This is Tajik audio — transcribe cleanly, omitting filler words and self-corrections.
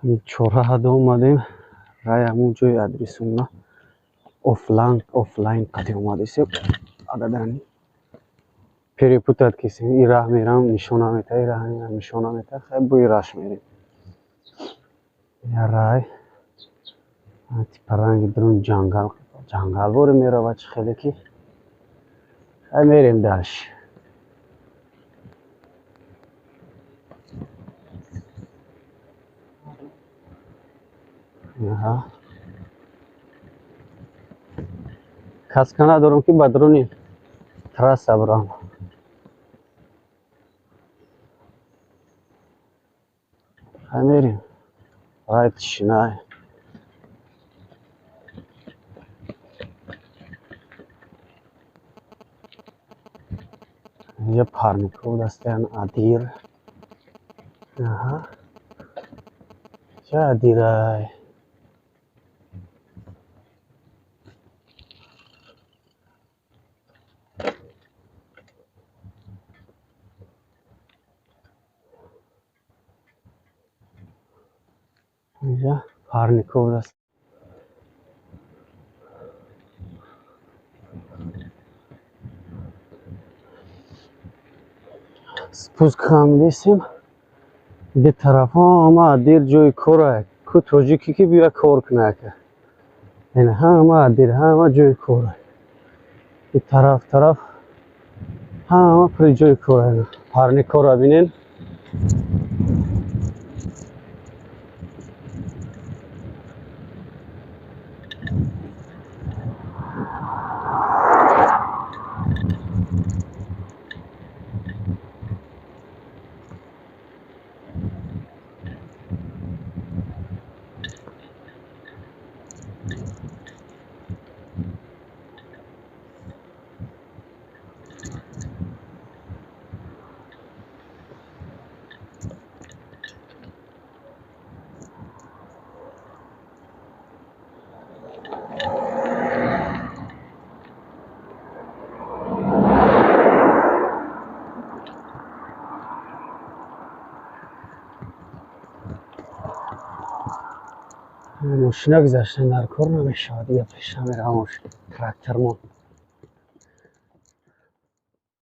Чорраҳада омадем, рай ҳамун ҷои адресумна офлайн қади омадесем. Ададани перепутать кисем. И раҳ мерам, нишон намета, и раҳ мерам, нишон намета. Хай, бо и раш мерем. Я рай типа ранги дурун ҷангал, ҷангал боре меравад, чӣ хеле ки. Хай, мерем дальше. Аҳа. Каска надорам, ки ба дуруни трасса бурам. Хай, мерем. Рай тишинай. Инҷа парникҳо дастаян, адир. Аҳа. Ча адирай? Инҷа парникҳо даст. Спуск хамидесем. Ди тарафҳо ҳама адир, ҷои кора. Ку тоҷике ки бия кор куна ака. Ин ҳама адир, ҳама ҷои кора. И тараф тараф ҳама пури ҷои кора. Парникҳоро бинен. Мошина гузаштан дар кор намешавад, дига пеш намерам, трактормон.